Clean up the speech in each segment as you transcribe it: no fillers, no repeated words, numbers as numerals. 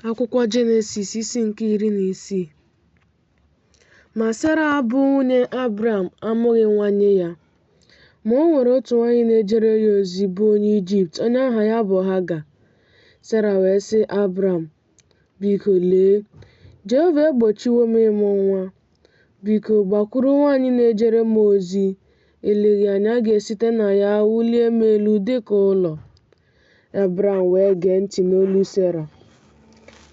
Akwụkwọ Jenesis isi nke 16. Ma Sera bụ nwunye Abram amụghị nwa nye ya. Ma o nwere otu nwaanyị na-ejere ya ozi bụ onye Ijipt, onye aha ya bụ Haga. Sera wee sị Abram, Biko lee, Jehova egbochiwo m ịmụ nwa. Biko gbakwuru nwaanyị na-ejere m ozi, eleghị anya a ga-esite na ya wulie m elu dị ka ụlọ. Abram wee gee ntị n'olu Sera.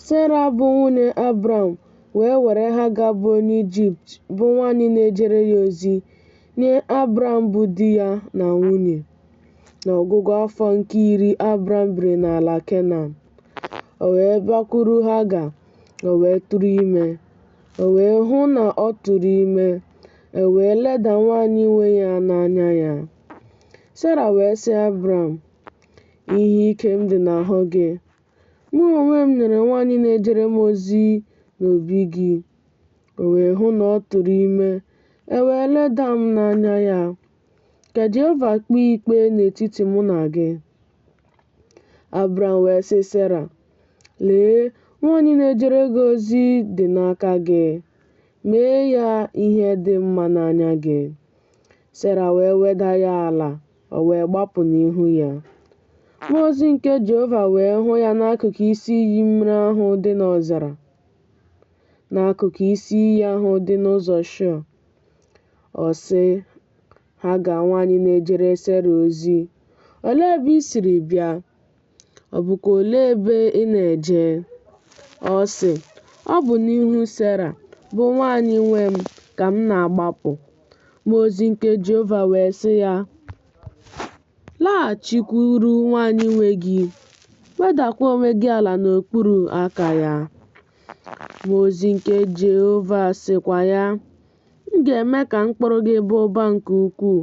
Sera bụ nwunye Abram wee were Haga bụ onye Ijipt bụ nwaanyị na-ejere ya ozi nye Abram bụ di ya na nwunye. N'ọgwụgwụ afọ nke 10 Abram biri n'ala Kenan, o wee bakwuru Haga, o wee tụrụ ime. O wee hụ na ọ tụrụ ime, e wee leda nwaanyị nwe ya n'anya ya. Sera wee sị Abram, Ihe ike m dị n'ahụ gị. Mụ onwe m nyere nwaanyị na-ejere m ozi n'obi gị. O wee hụ na ọ tụrụ ime, e wee leda m n'anya ya. Ka Jehova kpee ikpe n'etiti mụ na gị. Abram wee sị Sera, Lee, nwaanyị na-ejere gị ozi dị n'aka gị. Mee ya ihe dị mma n'anya gị. Sera wee weda ya ala, o wee gbapụ n'ihu ya. Mmụọ ozi nke Jehova wee hụ ya n'akụkụ isi iyi mmiri ahụ dị n'ọzara, n'akụkụ isi iyi ahụ dị n'ụzọ Shua. Ọ sị Haga nwaanyị na-ejere Sera ozi, Olee ebe i siri bịa? Ọ bụkwa olee ebe ị na-eje? Ọ sị, Ọ bụ n'ihu Sera, bụ nwaanyị nwe m, ka m na-agbapụ. Mmụọ ozi nke Jehova wee sị ya, Laghachikwuru nwaanyị nwe gị, wedakwa onwe gị ala n'okpuru aka ya. Mmụọ ozi nke Jehova sịkwa ya, M ga-eme ka mkpụrụ gị baa ụba nke ukwuu,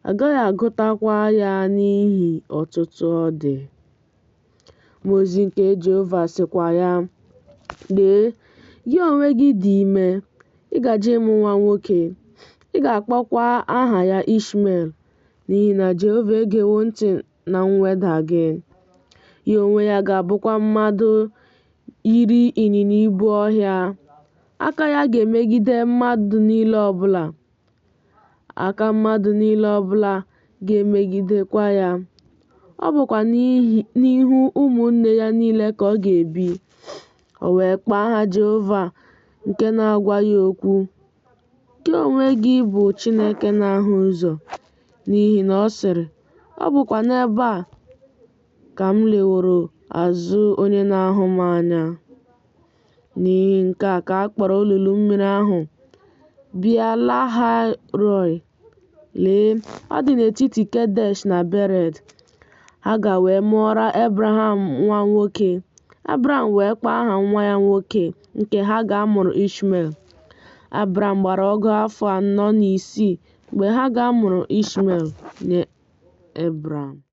a gaghị agụtakwa ya n'ihi ọtụtụ ọ dị. Mmụọ ozi nke Jehova sịkwa ya, Lee, gị onwe gị dị ime, ị gaje ịmụ nwa nwoke, ị ga-akpọkwa aha ya Ishmel, n'ihi na Jehova egewo ntị na mweda gị. Ya onwe ya ga-abụkwa mmadụ yiri ịnyịnya ibu ọhịa, aka ya ga-emegide mmadụ niile ọbụla, aka mmadụ niile ọbụla ga-emegidekwa ya. Ọ bụkwa n'ihu ụmụnne ya niile ka ọ ga-ebi. O wee kpọọ aha Jehova nke na-agwa ya okwu, Gị onwe gị bụ Chineke na-ahụ ụzọ, n'ihi na ọ sịrị, Ọ bụkwa n'ebe a ka m leworo azụ onye na-ahụ m anya. N'ihi nke a ka a kpọrọ olulu mmiri ahụ Bịa-lahai-rọị. Lee, ọ dị n'etiti Kedesh na Bered. Haga wee mụọrọ Ebraham nwa nwoke. Abram wee kpọọ aha nwa ya nwoke nke Haga mụrụ Ishmel. Abram gbara ọgụ afọ 46 mgbe Haga mụrụ Ishmel nye Ebram.